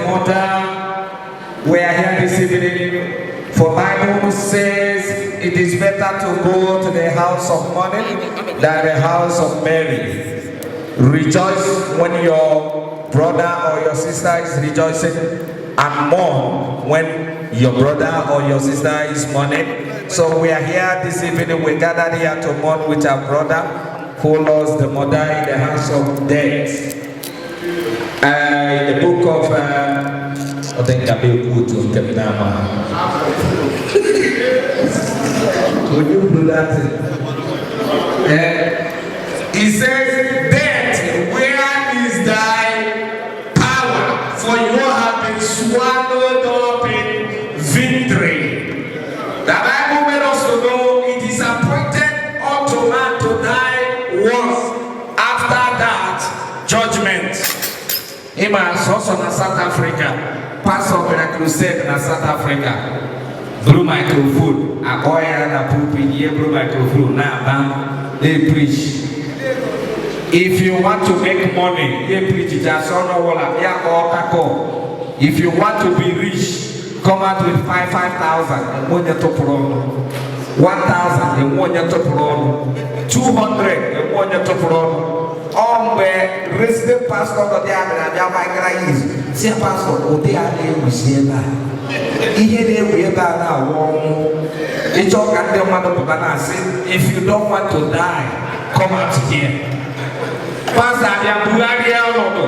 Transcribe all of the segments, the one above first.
mother. We are here this evening for Bible says it is better to go to the house of mourning than the house of merry. Rejoice when your brother or your sister is rejoicing, and mourn when your brother or your sister is mourning. So we are here this evening. We gathered here to mourn with our brother who lost the mother in the house of death. In the book of, I think I may put on. Would you do that? He says, "Death, where is thy power? For you have been swallowed up in victory." The Bible made us to know it is appointed unto man to die once. After that, judgment. Ịma sọsọ na South Africa, pastor bịara crusade na South Africa, buru microphone, akpọ ya na pulpit, ihe buru microphone na-aba na-preach. "If you want to make money," ihe preach just ọnụ ọbụla ya kpọọ kakọ. "If you want to be rich, come out with five five thousand." Enwe onye tụpụrụ ọnụ. 1,000, enwe onye tụpụrụ ọnụ. 200, enwe onye tụpụrụ ọnụ. Ọ mgbe resident pastor nọ dị abịara abịa gbagara ya izu si, "Pastor, ụdị a na-ewusi ebe a, ihe na-ewu ebe a na-awụ ọnwụ. Ịchọ ka ndị mmadụ pụta na-asị, 'If you don't want to die, come out here.'" Pastor abịa bugharịa ọnọdụ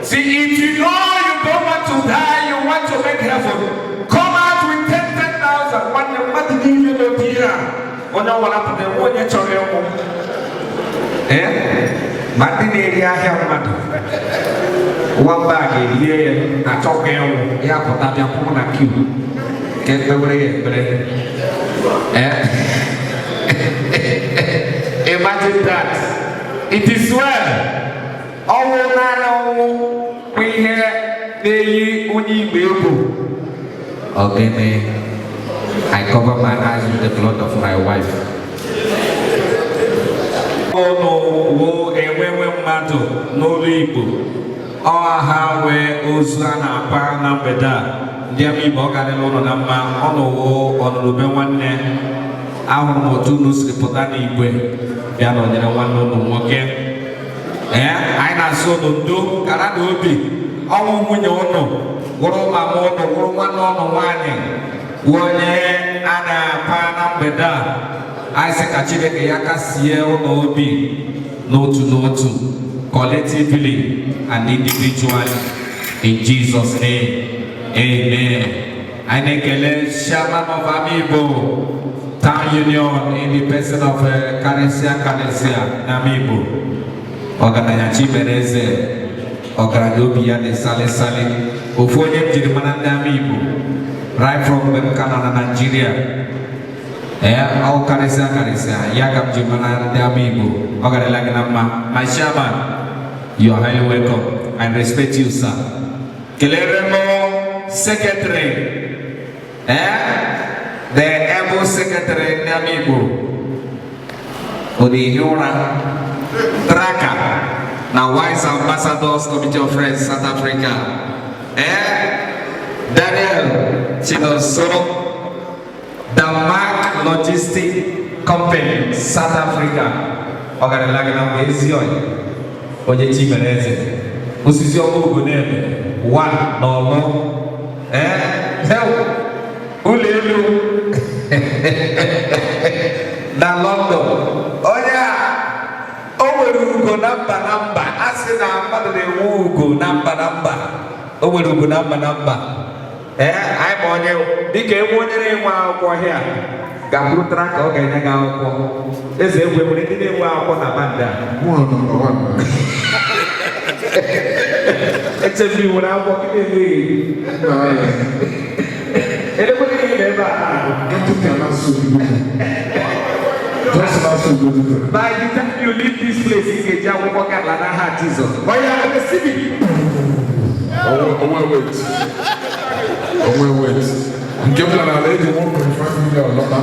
si, "If you know you don't want to die, you want to make heaven, come out with ten ten thousand." Nwanne, mmadụ niile n'obi ihe a, onye ọbụla pụta, enwe onye chọrọ ịnwụ. Ee, ma ndị na-eri ahịa mmadụ nwamba a ga-erie ya achọkwa ịnwụ, ya pụta bịa kwụrụ na queue ka ekpewere ya ekpere. Eh? Imagine that. It is well. Ọnwụ, naanị ọnwụ bụ ihe na-eyi onye Igbo egwu. Ogene, I cover my eyes with the blood of my wife. Ụnụ wo enwenwe mmadụ n'ụlọ Igbo. Ọ ha nwee ozu a na-akwa na mgbede a. Ndị ama Igbo, ọ gadịla ụlọ na mma. Ọnụ wo ọnụrụbe nwanne. Ahụrụ m otu unu siri pụta n'igwe bịa nọnyere nwanne ụnụ nwoke. Ee, anyị na-asị ụnụ ndo kara na obi. Ọnwụ nwunye ụnụ gwụrụ mama ụnụ, gwụrụ nwanne ụnụ nwaanyị wụ onye a na-akwa na mgbede a. Anyị sị ka Chineke ya kasie ụnụ obi n'otu n'otu, collectively and individually, in Jesus' name, amen. Anyị na-ekele chairman of Amaigbo Town Union in the person of Karịsịa Karịsịa n'Amaigbo, ọgaranya Chimereze, ọgaranya obi ya dị salịsalị, ofu onye m jiri mara ndị Amaigbo right from mgbe m ka nọ na Nigeria. Ee, ọ karịsịa karịsịa ya ka m ji mara ndị Amaigbo. Ọ garịla gị na mma. My chairman, you are highly welcome. I respect you, sir. Kelere m secretary, ee, the able secretary ndị Amaigbo, ọ na-ehi ụra traka na Wise Ambassadors Committee of Friends South Africa, ee, Daniel Chinonso, Denmark Logistic Company, South Africa. Ọ garala gị na mgbe ezi ọyị onye chi mere eze osisi ọma ugo na-eme one n'ọlụ, ee, ụlọ elu na London. Onye a o nwere ugo na mba na mba, a sị na mmadụ na-enwe ugo na mba na mba, o nwere ugo na mba na mba. Ee, anyị ma onye dịka enwe onye na-enwe akwụkwọ hịa gakwurutara ka ọ ga-enye gị akwụkwọ. Eze egwe nwere ndị na-enwe akwụkwọ na banda. Mụ number one. Echebiri nwere akwụkwọ gị na-enweghị. Elekwere gị na ebe a na-agụ. Dọkịta na-asụ Igbo. Just na-asụ Igbo dịka. By the time you leave this place, ị ga-eji akwụkwọ gị ala n'aha Jizọs. Onye receive it. Onwe wait. Onwe wait. Nke m lara ala eji 1.5 million lọta.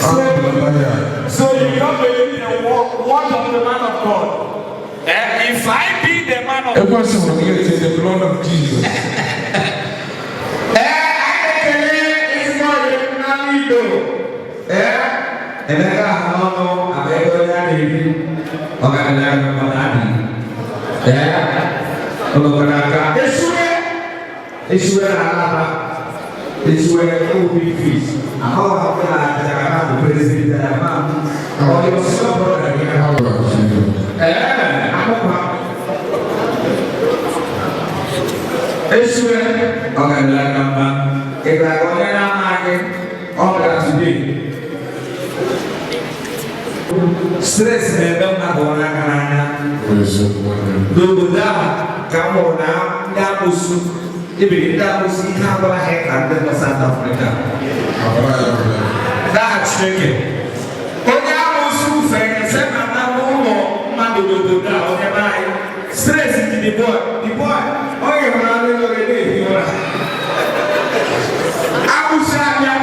Ah, lọta ya. So you don't believe the word of the man of God. Eh, if I be the man of Ekwensu hụrụ gị etinye the blood of Jesus. Ee, anyị na-ekele ezigbo ọyị m n'ala Igbo. Ee, Emeka ahụ n'ọnụ akpa ego onye a na-eri ọgaranya ọ na-adị. Ee, ụlọ gara aga. Esue. Esiwe na alaba. Esiwe obi fees. Ahụ ahụ na Jagaba bụ president Jagaba. Ọ dị ọsọ brother gị. Ee, Akpụkpa. Esiwe ọgaranya na mma. Ị gara onye na-amaghị ọ bịara today. Stress na-eme mmadụ ọ na-aga n'anya. Eziokwu nwanne m. N'obodo ahụ ka m hụrụ na ndị amụsụ ebiri ndị amụsụ ihe agwara ha ka ndị nọ South Africa. Abara ya ọbụla. N'aha Chineke, onye amụsụ fere febata n'ụlọ mmadụ n'obodo a, onye be anyị. Stress dị the boy, the boy, ọ hụrụ anụ oge na-ehi ụra. Amụsụ abịa,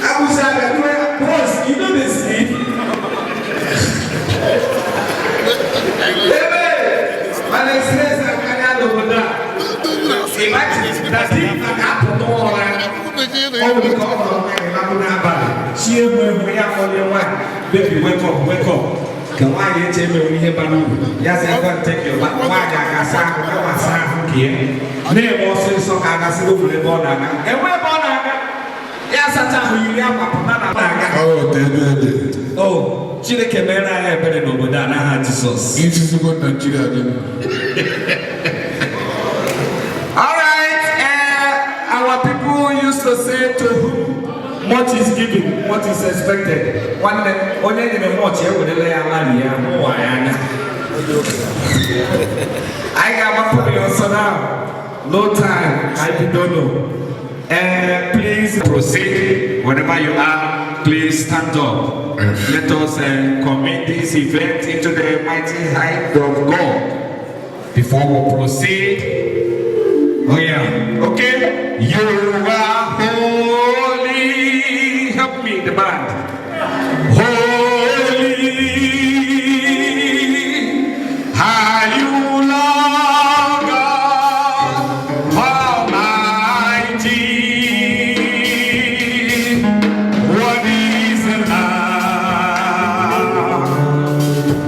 amụsụ abịa, tụọ ya, Bros, you no dey sleep. Ebe mana stress akarịa n'obodo a. Imagine na dimkpa ga-apụ n'ụra. Ọ nwere ka ọ hụrụ nwaanyị lahụ n'abalị, chi egwu egwu ya akpọlie nwaanyị, "Baby, wake up, wake up." Ka nwaanyị eche emewe ihe bara uru, ya sị ya, "Go and take your bath." Nwaanyị a ga-asa ahụ, kama asa ahụ ka ya na-eme ọsịsọ ka a gasị o ebe ọ na-aga. Enwe ebe ọ na-aga. Ya asacha ahụ yiri akwa pụta na na-aga. Ọ dị ebe ebe. O Chineke mere anyị ebere n'obodo a n'aha Jizọs. Isizigo Naijiria dị mma. All right, our people used to say, to whom much is given, much is expected. Nwanne, onye nyere much ewerela ya lari ya hụwa ya anya. Anyị ga-agbapụ ya ọsọ now. No time, I don't know. Please proceed wherever you are. Please stand up. Let us commit this event into the mighty hand of God. Before we proceed, oh yeah, okay. You are holy. Help me, the band. Holy. Are you Lord God Almighty? What is the Lamb?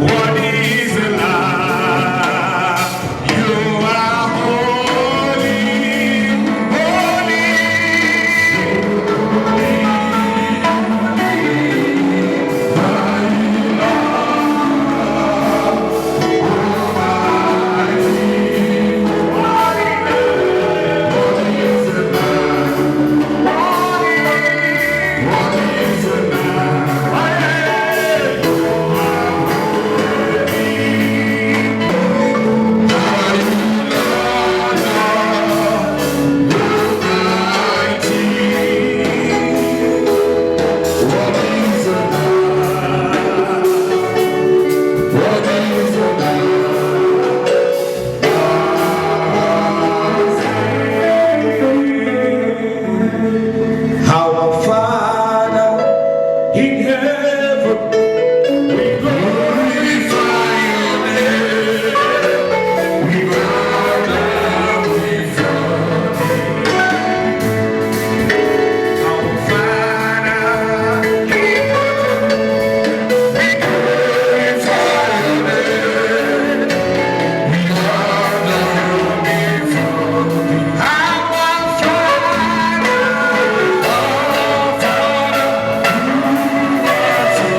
What is the Lamb? You are holy, holy. What is the name? Our Father in heaven, We glorify your name. We bow down before Our Father in heaven, we glorify your name. We bow down before thee. Our Father, Our Father, who art in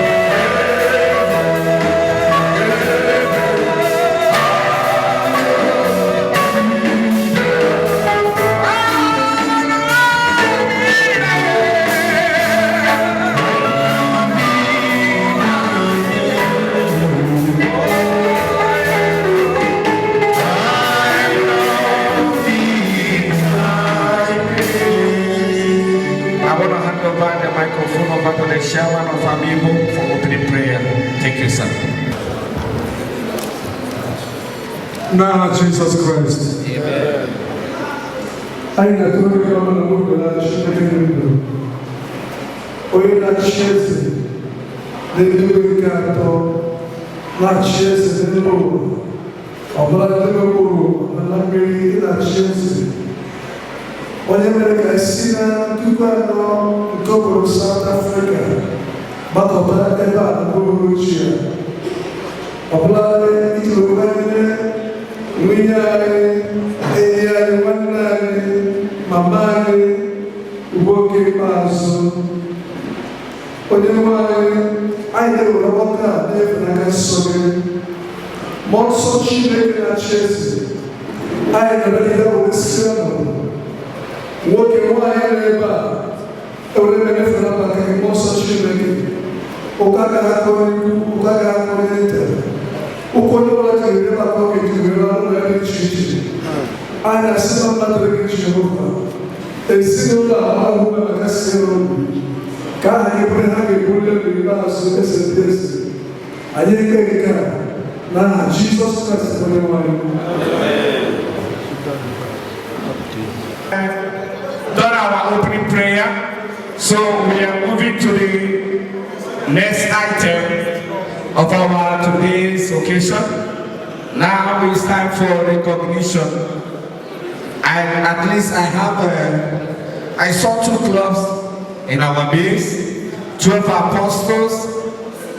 I want to hand over the microphone over to the chairman of Amiibo for opening prayer. Thank you, sir. N'aha Jizọs Kraịst. Anyị na-atụrụ gị ọma na nwoke na Chineke ndụ. Onye na-achị eze n'eluigwe nke atọ, na-achị eze n'elu ụwa, ọbụla ndị n'okpuru. si na 4000 nke obodo South Africa gbakọta ebe a n'uhuruchi a, ọbụladị iji wee kwanyere nwunye anyị, enyi anyị, nwanne anyị, mama anyị ugbo oke ikpeazụ. Onye nwe anyị, anyị na-ewere ọgbakọ a na-efe n'aka nsọ gị. Mmụọ Nsọ Chineke na-achị eze anyị na-emegide wee si ọnọdụ nwoke nwaanyị nọ ebe a ewere menyefe na maka gị. Mmụọ Nsọ Chineke, ụka agaghị akọ onye ukwu, ụka agaghị akọ onye nta, ụkwụ onye ọbụla jiri maka oge jiri ọrụ ya dị iche iche. Anyị na-asị na mmadụ gị, Jehova, ezinụlọ a ahụ maka si obi ka aha gị bụrụ ha ga-ebuli elu n'ikpeazụ. Eze ndị eze, anyị ekpe nke a n'aha Jizọs Kraịst onye nwe anyị. Done our opening prayer, so we are moving to the next item of our today's occasion. Now it's time for recognition. And at least I saw two clubs in our midst, 12 Apostles,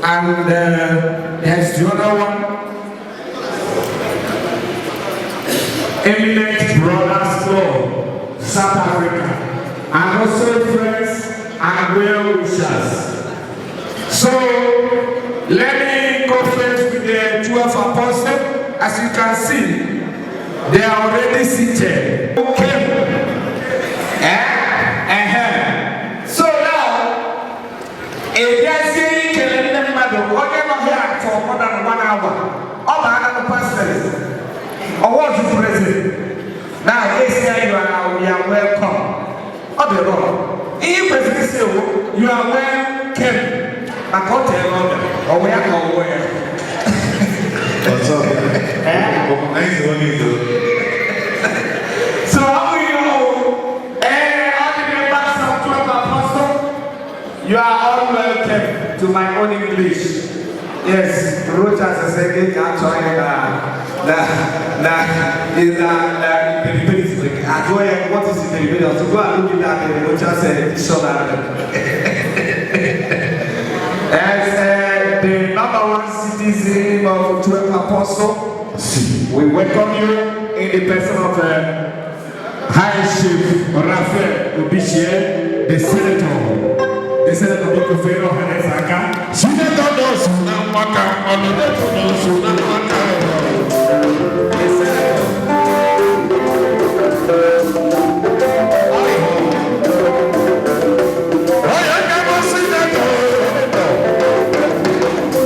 and there's the other one, Eminent Brothers Club, South Africa, and also friends and well wishers. So let me go first with the 12 Apostles. As you can see, they are already seated. Okay. Eh? Uh-huh. So now, ebiazie ikele ndị mmadụ, onye nọ here for more than one hour, ọ bụ another person or what is president now. They say you are welcome. Ọ dị wrong. Ihe ị kwesịrị isi ewu, "You are welcome," maka ọ tere ọbịa ọwụ ya ka ọwụ ya. What's up? Nice one, you. So how are you? All the members of 12 Apostle, you are all welcome to my own English. Yes, Rochas said, "Can't try na na na is na na periphery." I go here, what is the periphery? So go and look it at the Rochas dictionary. As the number one citizen of 12 Apostle, we welcome you in the person of High Chief Raphael Obichie, the senator. The senator Biko Fero Hanesaka. Senator nọọsụ na nwaka ọnọdụ nọọsụ na nwaka. The senator. Onye ka bụ senator?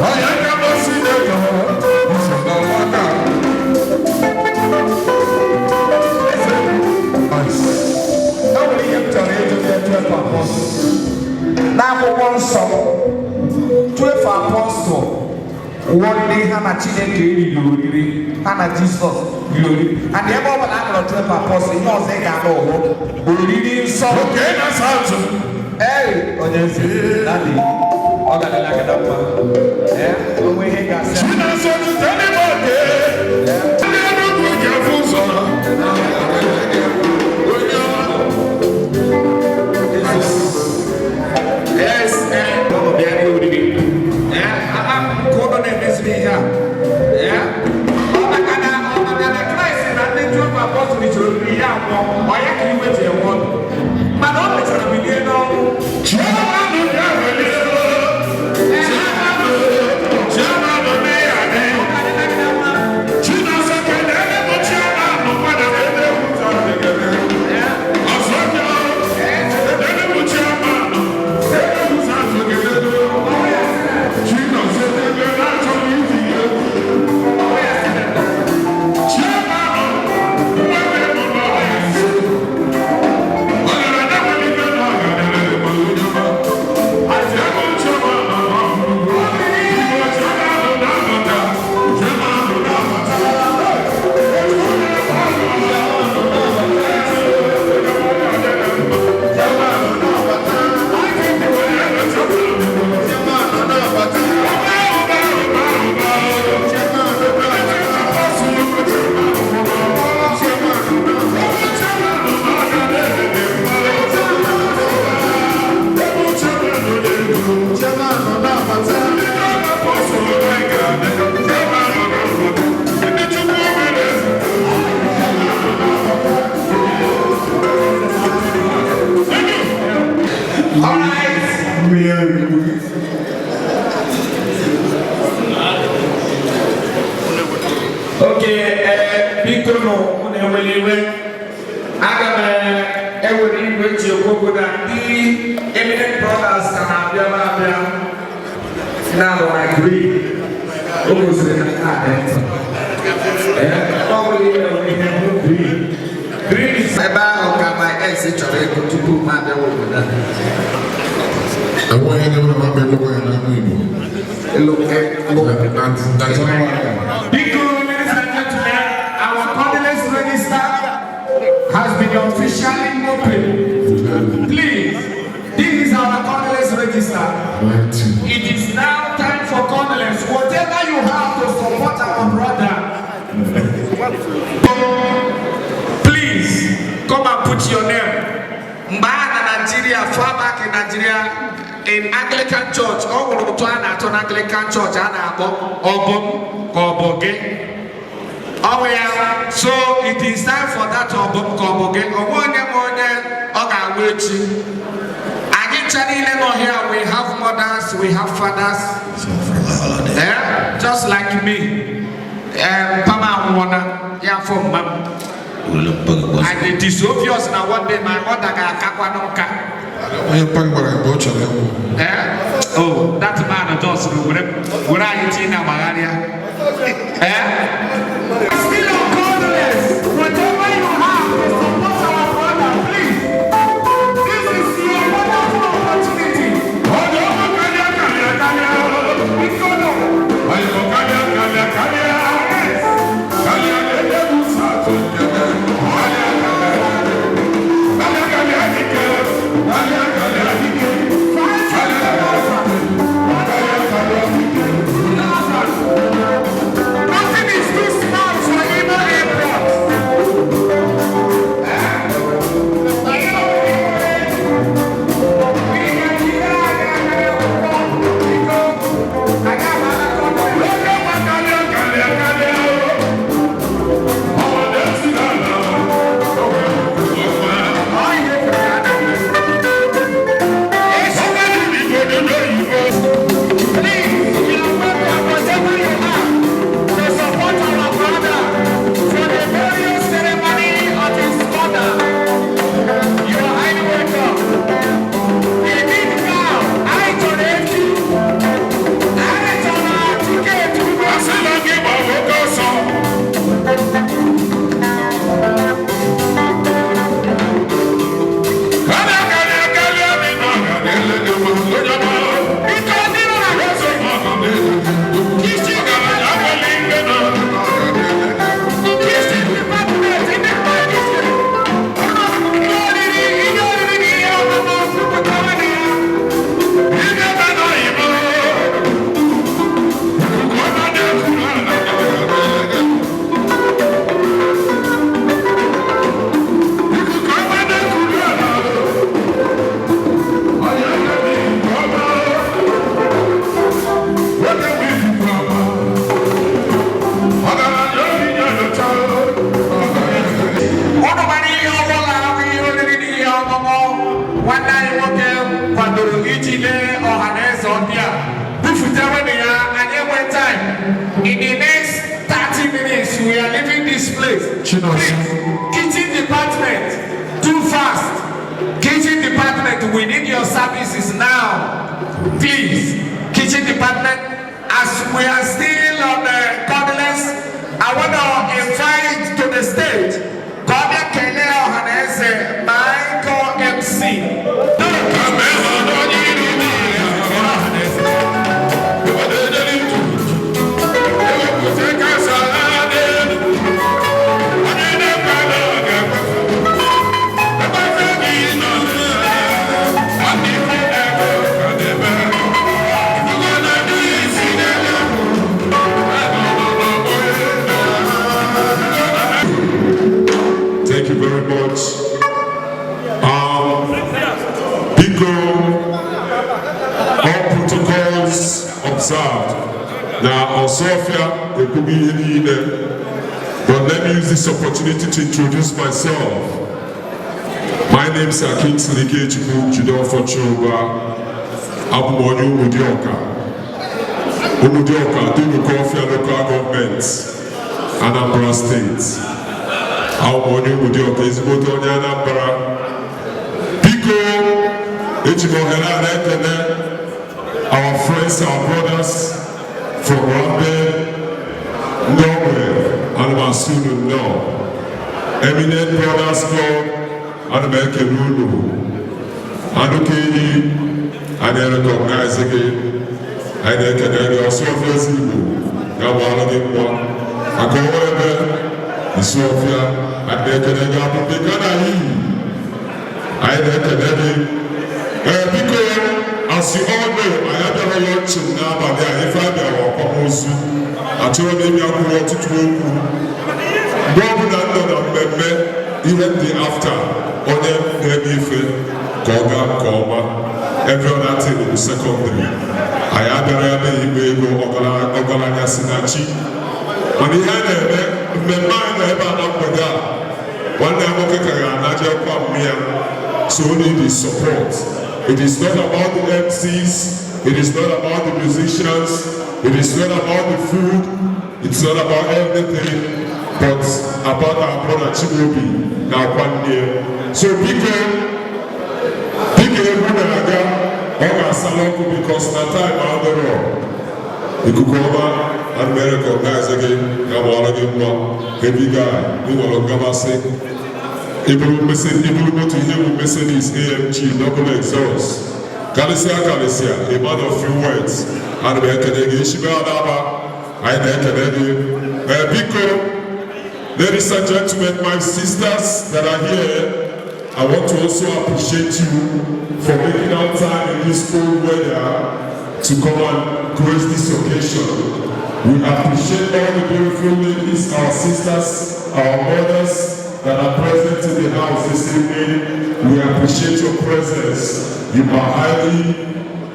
Onye ka bụ senator? Nọọsụ na nwaka. E nwere ihe m chọrọ ịjụ ndị 12 Apostle. N'akwụkwọ nsọ, 12 Apostle wụ ndị ha na Chineke riri oriri, ha na Jizọs riri oriri. And ebe ọ bụla a nọrọ 12 Apostle, ihe ọzọ ị ga-anụ ụhụ oriri nsọ. Oke na South. Ee, onye eze, daddy, ọ ga-adịla gị na mma. Ee, onwe ihe ị ga-asị. Chinasa tụtara m oke. Ndị Enugu ji afụ ụzọ. Onye ọma. Yes, ọ bịa rie oriri. Ee, ama m ka ụlọ na-emeziri ihe a. Ee, ọ maka na Kraịst na ndị 12 Apostle richara oriri ya nwụọ, ọ ya ka iwe ji enwe ọnụ. Mana o mechara bilie n'ọnwụ. Chiamanụ bịa welie. Chiamanụ, chiamanụ n'ịya dị. Chinasa kelele m chiamanụ mmadụ na-emewu. All right. Mmiri erigbu. Okay, biko nụ, unu ewela iwe. Aga m ewere igwe eji ekwu okwu na ndị Eminent Brothers ka na-abịa na-abịa. Now I agree. O gosiri na ha dị ntị. Ọ bụrụ ihe nwere ihe hụ green. Green is Ebe ahụ ka my ex chọrọ ịgụ tupu m abịawa obodo a. Enweghị ihe na mama elu nwaanyị n'ama Igbo. Elu elu. That's all. Biko, ladies and gentlemen, our condolence register has been officially opened. Please, this is our condolence register. It is now time for condolence. Whatever you have to support our brother, please come and put your name. Mgbe a na Nigeria, far back in Nigeria, in Anglican Church, ọ nwere ụtụ a na-atụ na Anglican Church a na-akpọ ọbọm ka ọ bụ gị. Ọ bụ ya, so it is time for that ọbọm ka ọ bụ gị. Onwe onye ma onye ọ ga-agwa echi. Anyị ncha niile nọ here, we have mothers, we have fathers. Just like me. Pama anwụọna, ya afọ mma m. And it is obvious na one day my mother ga-akakwa n'ụka. Onye mpa gwara mgbe ọ chọrọ ịnwụ. Eh? Oh, that man just were were anyị tinye na gbagharịa. Eh? Still on condolence. Whatever you have to support our brother, please. This is your wonderful opportunity. Biko no. Nothing is too small for Imo Airport. Please, you are welcome, whatever you have, to support our brother for the burial ceremony of his mother. You are highly welcome. We need now, I chọrọ efi, I chọrọ ticket ụgbọ. Biko, ndị nọ na kitchen kitchen department, ndị mma kitchen. Ihe oriri, ihe oriri na ihe ọṅụṅụ kwupụtara na ya. Ụnụ mara ihe ọbụla ahụ, ihe oriri na ihe ọṅụṅụ nwanne anyị nwoke kwadoro iji lee ọha na eze ọbịa, bufutewenụ ya. Anyị enwe time. In the next 30 minutes, we are leaving this place. Chinonso. Please, kitchen department, do fast. Kitchen department, we need your services now. Please, kitchen department, as we are still on the condolence, I want to invite to the stage ka ọ bịa kelee ọha na eze, Michael MC. Thank you very much. Biko, all protocols observed. Now, Osofia ekwughị ihe niile, but let me use this opportunity to introduce myself. My name is Kingsley Ikechukwu Jideofor Chuba. Abụ m onye Umudioka. Umudioka, Dunukofia Local Government, Anambra State. Abụ m onye Umudioka, ezigbote onye Anambra. Biko, eji m ohere a na-ekele our friends, our brothers from Rambe, ndị ogbe, ana m asị unu nnọọ. Eminent Brothers Club, ana m ekele unu. Anụka enyi, anyị na-recognize gị, anyị na-ekele gị. Ọsụọfịa ezi Igbo ga-agbara gị mgba aka ọnwa ebe Isuọfịa, anyị na-ekele gị. Abụ ndị Gana iyi, anyị na-ekele gị. Ee, biko, as you all know, anyị abịara luncheon n'abalị a. Ife abịara akwamozu, achọrọ m ịbịa kwuo ọtụtụ okwu. Mgbe ọbụla m nọ na mmemme, ihe dị after onye na-eme ife ka ọ gaa nke ọma. Every other thing bụ secondary. Anyị abịara ebe ikpe ego, ọgaranya si na chi, mana ihe a na-eme mmemme anyị nọ ebe a na mgbede a, nwanne ya nwoke ka ga-anaje kwa mmịa, so we need his support. It is not about the MCs, it is not about the musicians, it is not about the food, it's not about anything but about our brother Chimaobi na akwa nne. So biko, dịka egwu na-aga, ọ ga-asala ọkụ because na time adịrọ. Ikuku ọma, ana m recognize gị, ya gbara gị mma. Heavy guy, ị nwere ngabasị iburu moto, ihe bụ Mercedes AMG double exhaust, karịsịa karịsịa, a man of few words. Ana m ekele gị. Eshibe adaba, anyị na-ekele gị. Ee, biko, ladies and gentlemen, my sisters that are here, I want to also appreciate you for making out time in this cold weather to come and grace this occasion. We appreciate all the beautiful ladies, our sisters, our mothers that are present in the house this evening. We appreciate your presence. You are highly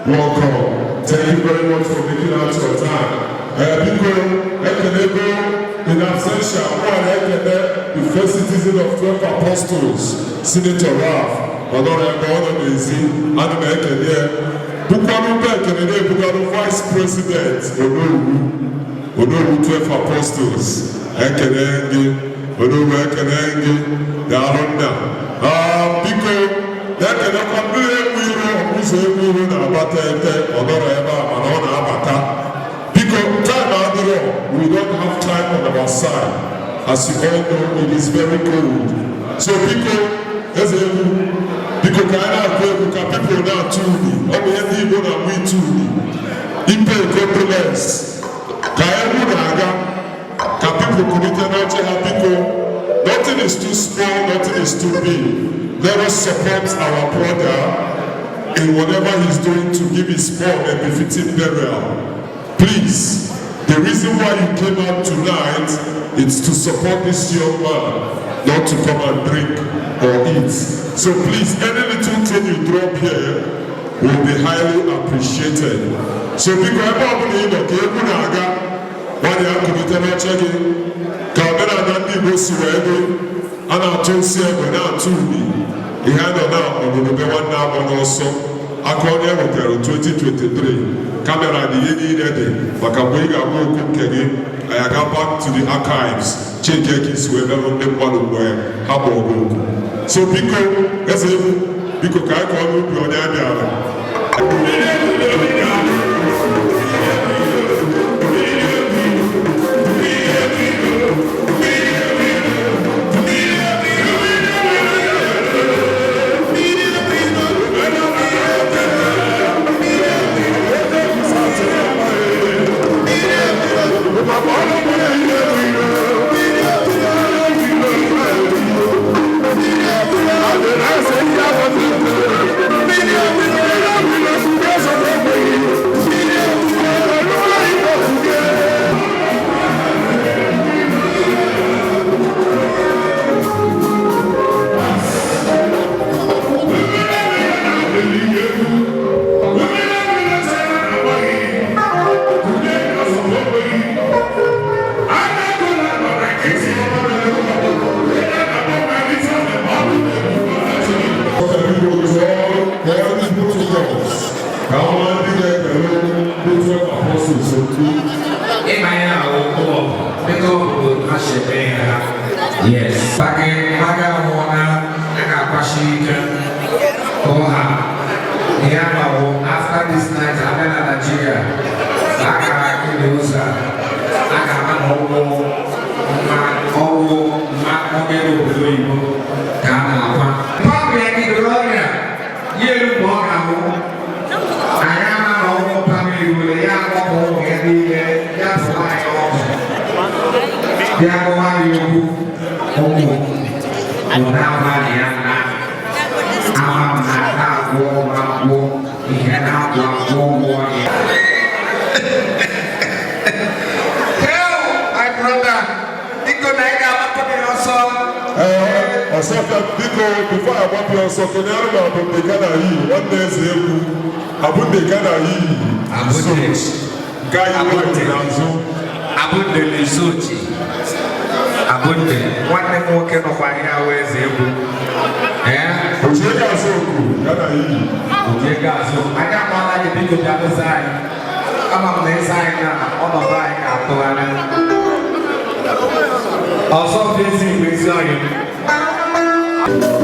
welcome. Thank you very much for making out your time. Biko, ekelego in absentia, mụ na-ekele the first citizen of 12 Apostles, Senator Ralph, ọ nọrọ ebe ọ nọ n'ezi, ana m ekele ya. Bukwanụ mba ekele na-ebuganụ Vice President Onowu, Onowu 12 Apostles, ekele gị Onowu, ekele gị, daalụ nna. Ah, biko, na-ekelekwa mmiri egwu iru ụzọ egwu iru na-agbata ete, ọ nọrọ ebe a mana ọ na-abata. Biko, time adịrọ, we don't have time on our side. As you all know, it is very cold. So biko, eze egwu, biko, ka anyị na-akụ egwu ka people na-atụ uli. Ọ bụ ihe ndị Igbo na-akpọ ịtụ uli. Ipe condolence. Ka egwu na-aga, ka people kulite n'oche ha, biko. Nothing is too small, nothing is too big. Let us support our brother in whatever he's doing to give his mom a befitting burial. Please, the reason why you came out tonight is to support this young man, not to come and drink or eat. So please, any little thing you drop here will be highly appreciated. So biko, ebe ọbụla ị nọ, ka egwu na-aga, nwanne ya kulite n'oche gị ka omenala ndị Igbo si wee dị. A na-atụ nsị egbe na-atụ uli ihe a nọ na ọnụnụbe nwanne agba n'ọsọ aka onye wetara 2023 camera na ihe niile dị maka mgbe ị ga-agba okwu nke gị. Anyị aga back to the archives, check ka isi wee merụ ndị mmadụ mgbe ha gba ọgụ okwu. So biko, eze egwu, biko, ka anyị kọọ n'ubi onye a bịara. Ihe ama bụ after this night, abịa na Nigeria, a ga-ele ụzọ a, a ga-ama na ọgwụ mma ọgwụ mma onye obodo oyibo ka a na-akwa. Pọmpụ ya bidoro ọrịa ya elu mgbe ọ ga-anwụ. Anyị ama na ọgwụ pamiri were ya akpọpụ ụmụ ya niile ya tụwa anyị ọgwụ. Bịa gụwa ya okwu ụmụ bụ na-agbalị ya na ama m na na-agwọ agwọ ihe na-agwọ agwọ gwọ ya. Hell, my brother, biko na ị ga-agbapụ gị ọsọ. Ee, Ọsọfịa, biko, before agbapụ ya ọsọ, kenyere m Abunde Gana yi, nwanne eze egwu Abunde Gana yi. Abunde. Nke anyị nwere n'azụ. Abunde Lezochi. Abunde, nwanne m nwoke nọkwa ihe ahụ eze egwu. Ee, Ochie ga-azụ oku Gana yi. Oje ga-azụ. Anyị amaala gị, biko bịa dozie anyị. Ama m na ịza anyị na ọnọdụ anyị ga-atụgharị. Ọzọ bụ ezi igwe ezi ọyị m. Thank you.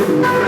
Thank you.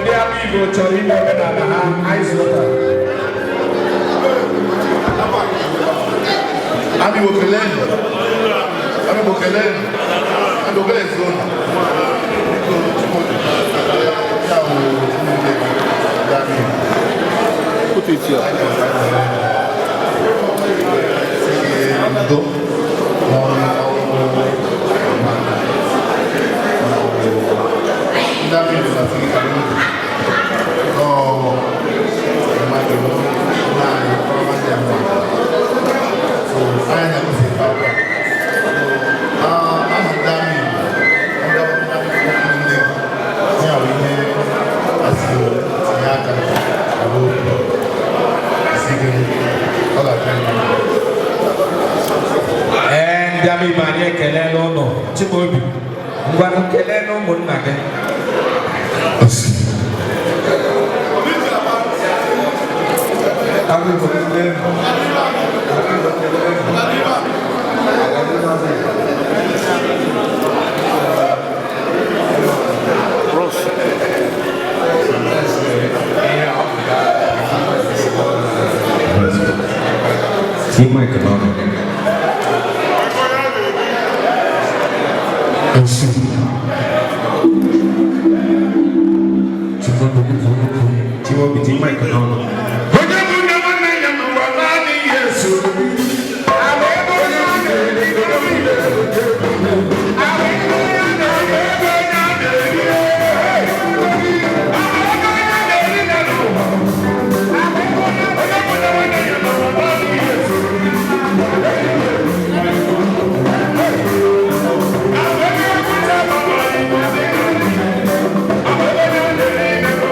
Ndị ama Igbo chọrọ ime omenala ha ice water. Ami Wokelenu. Ami Wokelenu. Ami Wokelenu zone. Biko Chukwu. Ya wo ndị Dami. Put it here. Ndo. Ngwanụ, kelee na ụmụnna gị. Tinye mic n'ọnụ. Chimaobi, tinye mic n'ọnụ. Onye bụ nne nwanne ya n'ụwa naanị ihe so. Ahụ ebe onye a na-eri ego. Ahụ ebe onye a na-eri ego onye a na-eri. Ahụ ebe onye a na-eri na n'ụwa. Ahụ ebe onye a onye bụ nne nwanne ya n'ụwa naanị ihe so. Ahụ ebe onye a na-eri. Ahụ ebe onye a na-eri ego.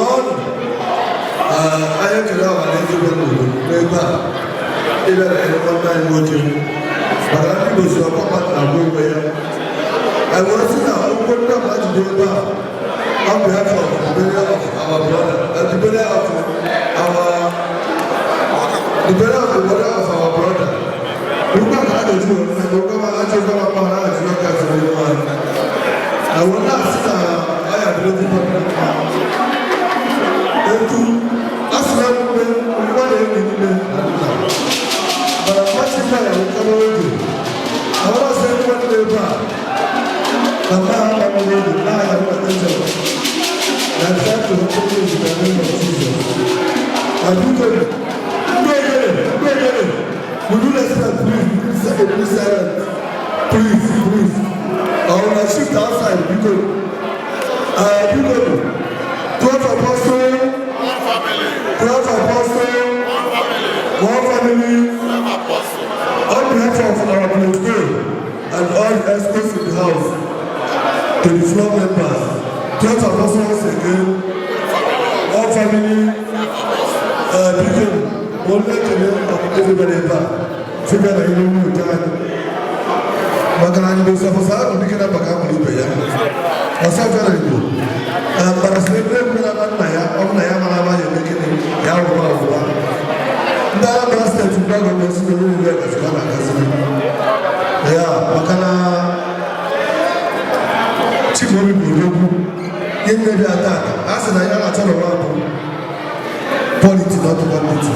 Dọọnụ. Anyị ekele ọha na eze bịara n'obodo n'ebe a ịbịara ele nwanne anyị nwoke, maka ndị Igbo si ọkwa mmadụ na-agwa onwe ya. Anyị wee sị na ụgwọ ndị mmadụ dị ebe a, on behalf of the burial of our brother, the burial of our the burial of the brother of our brother. Ụgwọ ka a ga-eji were na ụgwọ ma ajọ ụgwọ ma mma ha ji ọka zuru ihu anyị. Anyị wee na-asị na ọ ya dịrị ndị mmadụ na mma. Etu a sị na emume nwa na-enyi nne na nna, mana mmasị nwa ya nwekọrọ oge. Àwọn ọsẹ ndị nwanne ebe a na mma ha gbamụrụ oge na ahịa nwa angel na try to open in the name of Jesus. Na biko, ndị ogene, ndị ogene, we do respect, please, please, please, silent, please, please. Or una shift outside, biko. Biko, 12 apostle, 12 apostle, one family. On behalf of our president and all the experts in the house, to the floor members, 12 apostles again, all family, biko, one ekele everybody ebe a, sịbịa na ihe onye otu anyị. Maka na anyị bụ sọpụsọ ahụ dike na maka amụrụ ibe ya. Ọsọ fere Igbo. Mana sị ebe ebe na nna ya, ọ bụ na ya mara ama ya eme gịnị, ya wụba ọwụwa. Ndị Anambra Steeti mgbe gọọmenti na onye iri gasị ka ọ na-agasị ya, maka na Chimaobi bụ odogwu. Ihe nne bịa tata, a sị na ya na-achọ n'ụwa bụ quality, not quantity,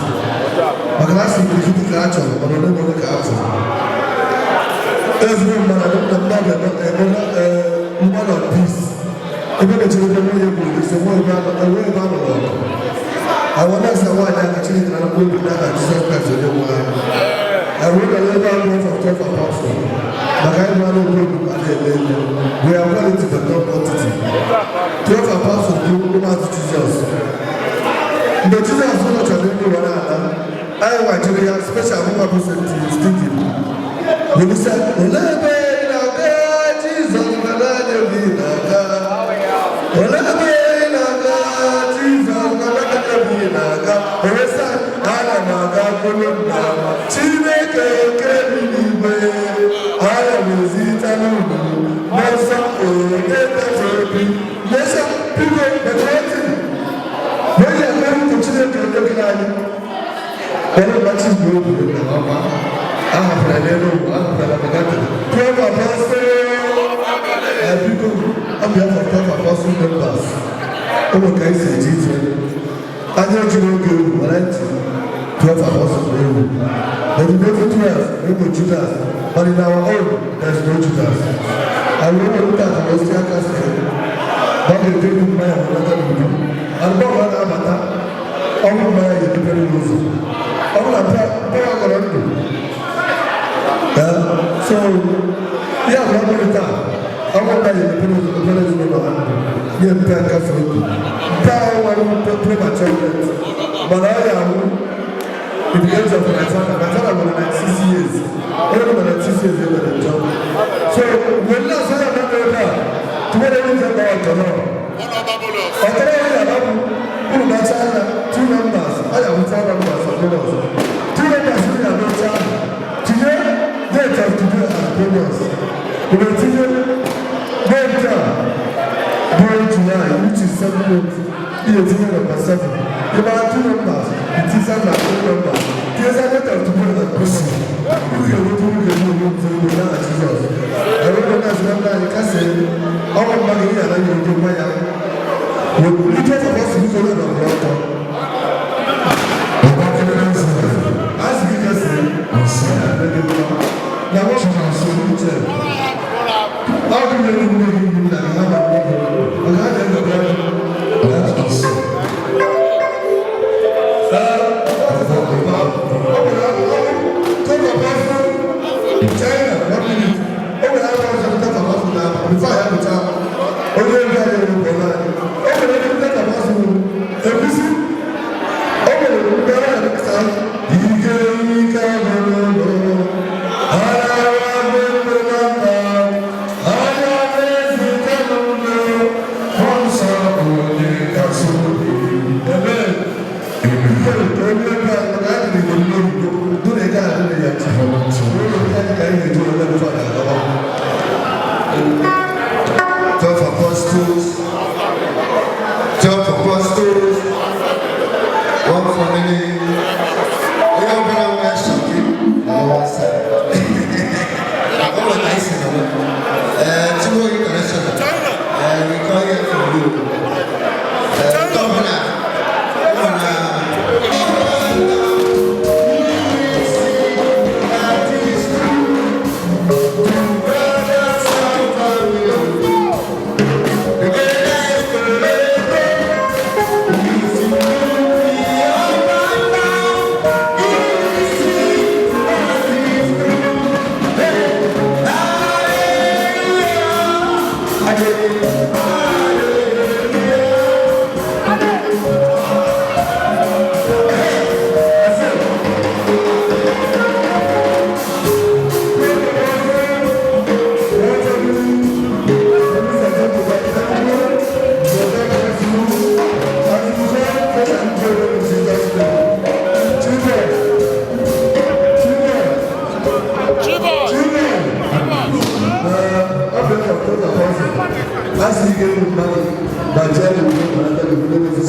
maka na a sị ikirikiti ka a chọrọ, mana ole na ole ka a fụrụ ezigbo mmadụ na mmadụ mmadụ of peace. Ebe mechiri ebe nwunye bụ ise nwa ebe ebe a nọrọ ọgụ. Àwọn nọ́ọ̀sì àwọn àyà aka Chineke na mkpụrụ obi n'aha Jizọs Kraịst onye nwe anyị. Àwọn ụlọ ebe ahụ of 12 apostle, maka anyị mara obi obi ma na-eme elu. We are quality but not quantity. 12 apostles bụ ụmụazụ Jizọs. Mgbe Jizọs nọchara n'elu ụwa n'ala, anyị nwachiri ya special mụnwa bụ St. Stephen. Wee sị, "Olee ebe ị na-aga, Jizọs, mana anyị obi na-aga? Olee ebe ị na-aga, Jizọs, mana anyị obi na-aga?" O wee sị, "Ana m aga kwulu nna Chineke nke bi n'igwe. Ana m ezitela unu mmụọ nsọ onye kacha obi." Mmụọ, biko, bekọrịtị wee yi aka ntụ Chineke onye kere anyị. Onye mgbachi mgbe o buru na ọma ahapụrụ n'elu ụwa, ahapụrụ na pọgatịrị. 12 apostle, biko, on behalf of 12 apostle members, ụmụ ka anyị si eji ije anyị ejiri oge egwu mara ntị. 12 apostles na egwu. But in every 12, egwu Judas, but in our own there is no Judas. And we will look at the osi aka si na ọ ga-eje egwu mmanya ma nata n'udo. And mgbe ọ na-abata, ọnwụ mmanya ga-ebupere n'ụzọ. Ọ bụ na mpe akọrọ ndụ. So ya bụ, ọ bụrụ taa, ọnwụ mmanya ga-ebupere ụzọ, mepere ezinụlọ ha ndụ, nye mpe nkasi obi. Nke ahụ nwere mpe premature death, mana ọ ya anwụ in the age of my father. My father was 96 years. Onye bụ 96 years enwere njọ. So mgbe nne asọ ya nọ ebe a, tụwere ndị nje ọtọrọ ọtọrọ ya ya bụ uru nacha anya two numbers, ọ ya bụ four numbers of bonus. Two numbers uru ya n'oche ahụ, tinye date of today as bonus. Uru tinye date a bụ July, which is 7 months, ihe tinye number seven. Ịmara two numbers, itisa na two numbers, tinyesa date of today as bonus. Uru ga-enweta, uru ga-enwe onwe uru n'aha Jizọs. Ẹ̀rọ ní ẹ̀sìn náà anyị kasị ọnwụ mmadụ ihe anaghị oge mmanya. Ike ọkọ si biko na ọbụla ọtọ. A sị gị kasị na wọ́n sọ uche. Ọ bụ nne gị, nne gị nna gị ha ma nne gị maka ha ga-ewere ya. China, one minute. O nwere akwụkwọ ọzọ pụta for na before ya pụta onye ebe anyị nwere bụ ọla anyị. O nwere ndị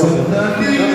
Ise.